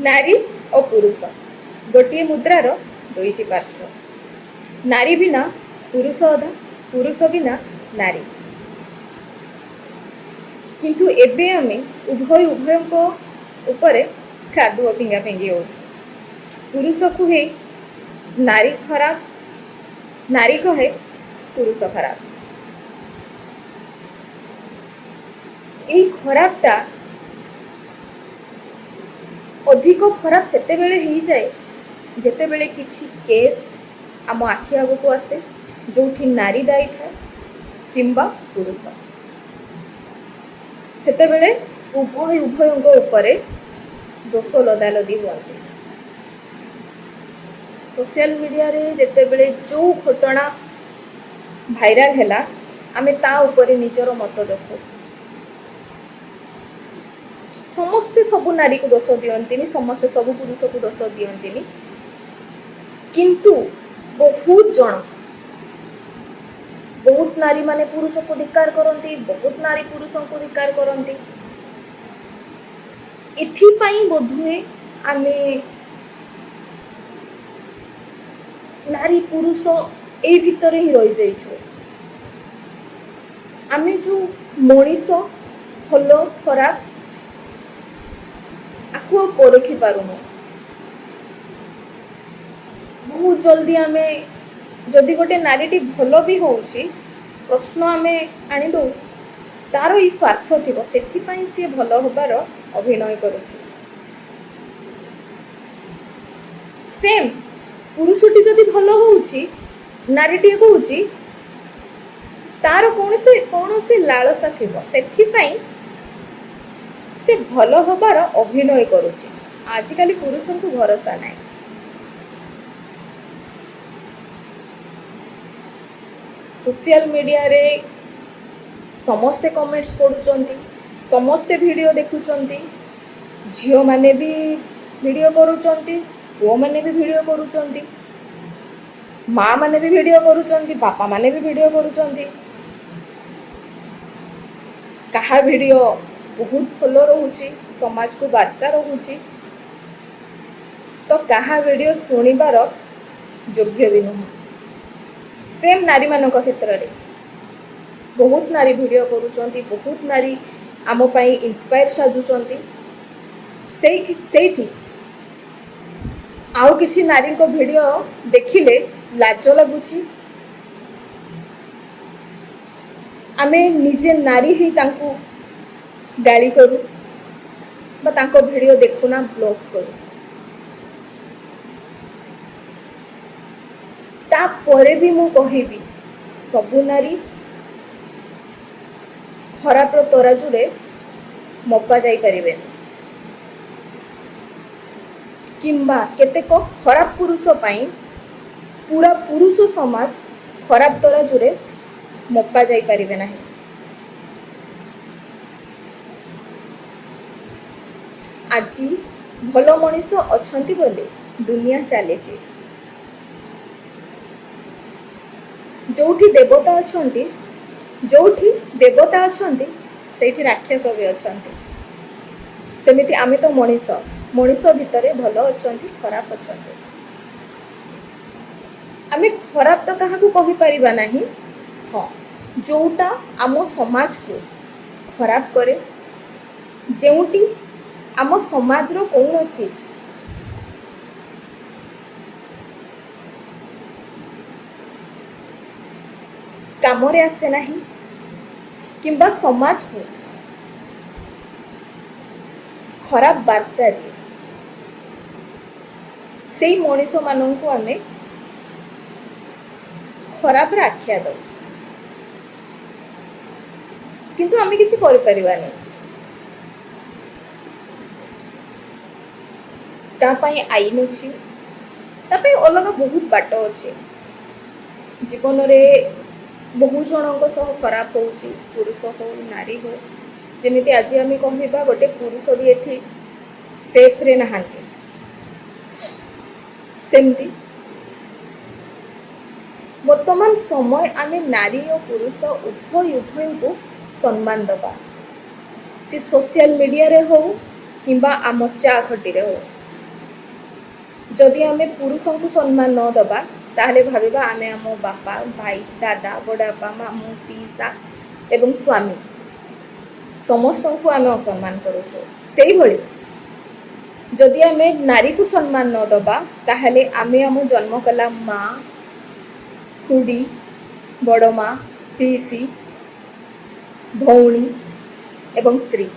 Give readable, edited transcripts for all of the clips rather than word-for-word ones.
ନାରୀ ଓ ପୁରୁଷ ଗୋଟିଏ ମୁଦ୍ରାର ଦୁଇଟି ପାର୍ଶ୍ୱ। ନାରୀ ବିନା ପୁରୁଷ ଅଧା, ପୁରୁଷ ବିନା ନାରୀ। କିନ୍ତୁ ଏବେ ଆମେ ଉଭୟ ଉଭୟଙ୍କ ଉପରେ କାଦୁଅ ଫିଙ୍ଗା ଫିଙ୍ଗି ହେଉଛୁ। ପୁରୁଷ କୁହେ ନାରୀ ଖରାପ, ନାରୀ କହେ ପୁରୁଷ ଖରାପ। ଏଇ ଖରାପଟା ଅଧିକ ଖରାପ ସେତେବେଳେ ହେଇଯାଏ ଯେତେବେଳେ କିଛି କେସ୍ ଆମ ଆଖି ଆଗକୁ ଆସେ, ଯେଉଁଠି ନାରୀ ଦାୟୀ ଥାଏ କିମ୍ବା ପୁରୁଷ। ସେତେବେଳେ ଉଭୟ ଉଭୟଙ୍କ ଉପରେ ଦୋଷ ଲଦାଲଦି ହୁଅନ୍ତି। ସୋସିଆଲ ମିଡ଼ିଆରେ ଯେତେବେଳେ ଯେଉଁ ଘଟଣା ଭାଇରାଲ ହେଲା, ଆମେ ତା ଉପରେ ନିଜର ମତ ରଖୁ। ସମସ୍ତେ ସବୁ ନାରୀକୁ ଦୋଷ ଦିଅନ୍ତିନି, ସମସ୍ତେ ସବୁ ପୁରୁଷକୁ ଦୋଷ ଦିଅନ୍ତିନି, କିନ୍ତୁ ବହୁତ ଜଣ, ବହୁତ ନାରୀମାନେ ପୁରୁଷକୁ ଧିକ୍କାର କରନ୍ତି, ବହୁତ ନାରୀ ପୁରୁଷଙ୍କୁ ଧିକ୍କାର କରନ୍ତି। ଏଥିପାଇଁ ବୋଧହୁଏ ଆମେ ନାରୀ ପୁରୁଷ ଏଇ ଭିତରେ ହିଁ ରହିଯାଇଛୁ। ଆମେ ଯେଉଁ ମଣିଷ ଭଲ ଖରାପ ଆକୁ ଆଉ ପରଖି ପାରୁନୁ। ବହୁତ ଜଲ୍ଦି ଆମେ ଯଦି ଗୋଟେ ନାରୀଟି ଭଲ ବି ହେଉଛି, ପ୍ରଶ୍ନ ଆମେ ଆଣିଦେଉ, ତାର ଏଇ ସ୍ୱାର୍ଥ ଥିବ, ସେଥିପାଇଁ ସିଏ ଭଲ ହେବାର ଅଭିନୟ କରୁଛି। ସେମ୍ ପୁରୁଷଟି ଯଦି ଭଲ ହେଉଛି, ନାରୀଟିଏ କହୁଛି ତାର କୌଣସି କୌଣସି ଲାଳସା ଥିବ, ସେଥିପାଇଁ ସେ ଭଲ ହେବାର ଅଭିନୟ କରୁଛି। ଆଜିକାଲି ପୁରୁଷଙ୍କୁ ଭରସା ନାହିଁ। ସୋସିଆଲ ମିଡ଼ିଆରେ ସମସ୍ତେ କମେଣ୍ଟସ୍ ପଢ଼ୁଛନ୍ତି, ସମସ୍ତେ ଭିଡ଼ିଓ ଦେଖୁଛନ୍ତି, ଝିଅମାନେ ବି ଭିଡ଼ିଓ କରୁଛନ୍ତି, ପୁଅମାନେ ବି ଭିଡ଼ିଓ କରୁଛନ୍ତି, ମା ମାନେ ବି ଭିଡ଼ିଓ କରୁଛନ୍ତି, ବାପାମାନେ ବି ଭିଡ଼ିଓ କରୁଛନ୍ତି। କାହା ଭିଡ଼ିଓ ବହୁତ ଭଲ ରହୁଛି, ସମାଜକୁ ବାର୍ତ୍ତା ରହୁଛି, ତ କାହା ଭିଡ଼ିଓ ଶୁଣିବାର ଯୋଗ୍ୟ ବି ନୁହଁ। ସେମ୍ ନାରୀମାନଙ୍କ କ୍ଷେତ୍ରରେ ବହୁତ ନାରୀ ଭିଡ଼ିଓ କରୁଛନ୍ତି, ବହୁତ ନାରୀ ଆମ ପାଇଁ ଇନ୍ସପାୟାର ସାଜୁଛନ୍ତି। ସେଇଠି ଆଉ କିଛି ନାରୀଙ୍କ ଭିଡ଼ିଓ ଦେଖିଲେ ଲାଜ ଲାଗୁଛି। ଆମେ ନିଜେ ନାରୀ ହେଇ ତାଙ୍କୁ ଗାଳି କରୁ ବା ତାଙ୍କ ଭିଡ଼ିଓ ଦେଖୁନା, ବ୍ଲକ୍ କରୁ। ତାପରେ ବି ମୁଁ କହିବି, ସବୁ ନାରୀ ଖରାପର ତରାଜୁରେ ମପା ଯାଇପାରିବେନି, କିମ୍ବା କେତେକ ଖରାପ ପୁରୁଷ ପାଇଁ ପୁରା ପୁରୁଷ ସମାଜ ଖରାପ ତରାଜୁରେ ମପା ଯାଇପାରିବେ ନାହିଁ। ଆଜି ଭଲ ମଣିଷ ଅଛନ୍ତି ବୋଲି ଦୁନିଆ ଚାଲିଛି। ଯୋଉଠି ଦେବତା ଅଛନ୍ତି, ଯୋଉଠି ଦେବତା ଅଛନ୍ତି ସେଇଠି ରାକ୍ଷସ ବି ଅଛନ୍ତି। ସେମିତି ଆମେ ତ ମଣିଷ, ମଣିଷ ଭିତରେ ଭଲ ଅଛନ୍ତି, ଖରାପ ଅଛନ୍ତି। ଆମେ ଖରାପ ତ କାହାକୁ କହିପାରିବା ନାହିଁ। ହଁ, ଯୋଉଟା ଆମ ସମାଜକୁ ଖରାପ କରେ, ଯେଉଁଠି ଆମ ସମାଜର କୌଣସି କାମରେ ଆସେ ନାହିଁ କିମ୍ବା ସମାଜକୁ ଖରାପ ବାର୍ତ୍ତା ଦିଏ, ସେଇ ମଣିଷମାନଙ୍କୁ ଆମେ ଖରାପର ଆଖ୍ୟା ଦଉ। କିନ୍ତୁ ଆମେ କିଛି କରିପାରିବାନି। ତା ପାଇଁ ଆଇନ ଅଛି, ତା ପାଇଁ ଅଲଗା ବହୁତ ବାଟ ଅଛି। ଜୀବନରେ ବହୁ ଜଣଙ୍କ ସହ ଖରାପ ହେଉଛି, ପୁରୁଷ ହଉ ନାରୀ ହଉ। ଯେମିତି ଆଜି ଆମେ କହିବା ଗୋଟେ ପୁରୁଷ ବି ଏଠି ସେଫ୍ରେ ନାହାନ୍ତି, ସେମିତି ବର୍ତ୍ତମାନ ସମୟ ଆମେ ନାରୀ ଓ ପୁରୁଷ ଉଭୟ ଉଭୟଙ୍କୁ ସମ୍ମାନ ଦେବା, ସେ ସୋସିଆଲ ମିଡ଼ିଆରେ ହଉ କିମ୍ବା ଆମ ଚା ଖଟିରେ ହଉ। ଯଦି ଆମେ ପୁରୁଷଙ୍କୁ ସମ୍ମାନ ନ ଦେବା, ତାହେଲେ ଭାବିବା ଆମେ ଆମ ବାପା, ଭାଇ, ଦାଦା, ବଡ଼ବାପା, ମାମୁଁ, ପିଇସା ଏବଂ ସ୍ୱାମୀ ସମସ୍ତଙ୍କୁ ଆମେ ଅସମ୍ମାନ କରୁଛୁ। ସେଇଭଳି ଯଦି ଆମେ ନାରୀକୁ ସମ୍ମାନ ନ ଦେବା, ତାହେଲେ ଆମେ ଆମ ଜନ୍ମ କଲା ମା, ଖୁଡ଼ି, ବଡ଼ ମା, ପିଇସି, ଭଉଣୀ ଏବଂ ସ୍ତ୍ରୀ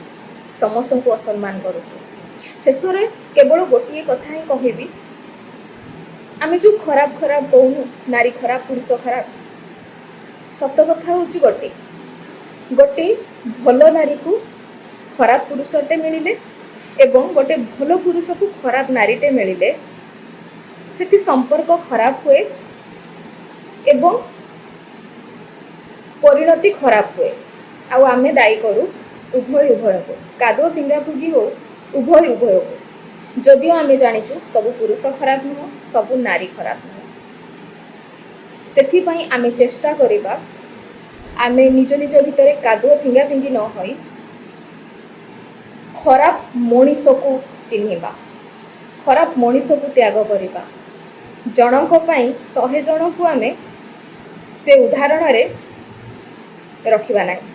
ସମସ୍ତଙ୍କୁ ଅସମ୍ମାନ କରୁଛୁ। ଶେଷରେ କେବଳ ଗୋଟିଏ କଥା ହିଁ କହିବି, ଆମେ ଯେଉଁ ଖରାପ ଖରାପ କହୁନୁ, ନାରୀ ଖରାପ, ପୁରୁଷ ଖରାପ, ସତ କଥା ହେଉଛି ଗୋଟେ ଗୋଟେ ଭଲ ନାରୀକୁ ଖରାପ ପୁରୁଷଟେ ମିଳିଲେ ଏବଂ ଗୋଟେ ଭଲ ପୁରୁଷକୁ ଖରାପ ନାରୀଟେ ମିଳିଲେ, ସେଠି ସମ୍ପର୍କ ଖରାପ ହୁଏ ଏବଂ ପରିଣତି ଖରାପ ହୁଏ। ଆଉ ଆମେ ଦାୟୀ କରୁ ଉଭୟ ଉଭୟକୁ, କାଦୁଅ ଫିଙ୍ଗା ଫୁଙ୍ଗି ହଉ ଉଭୟ ଉଭୟକୁ। ଯଦିଓ ଆମେ ଜାଣିଛୁ ସବୁ ପୁରୁଷ ଖରାପ ନୁହଁ, ସବୁ ନାରୀ ଖରାପ ନୁହଁ। ସେଥିପାଇଁ ଆମେ ଚେଷ୍ଟା କରିବା, ଆମେ ନିଜ ନିଜ ଭିତରେ କାଦୁଅ ଫିଙ୍ଗା ଫିଙ୍ଗି ନ ହୋଇ ଖରାପ ମଣିଷକୁ ଚିହ୍ନିବା, ଖରାପ ମଣିଷକୁ ତ୍ୟାଗ କରିବା। ଜଣଙ୍କ ପାଇଁ 100 ଜଣକୁ ଆମେ ସେ ଉଦାହରଣରେ ରଖିବା ନାହିଁ।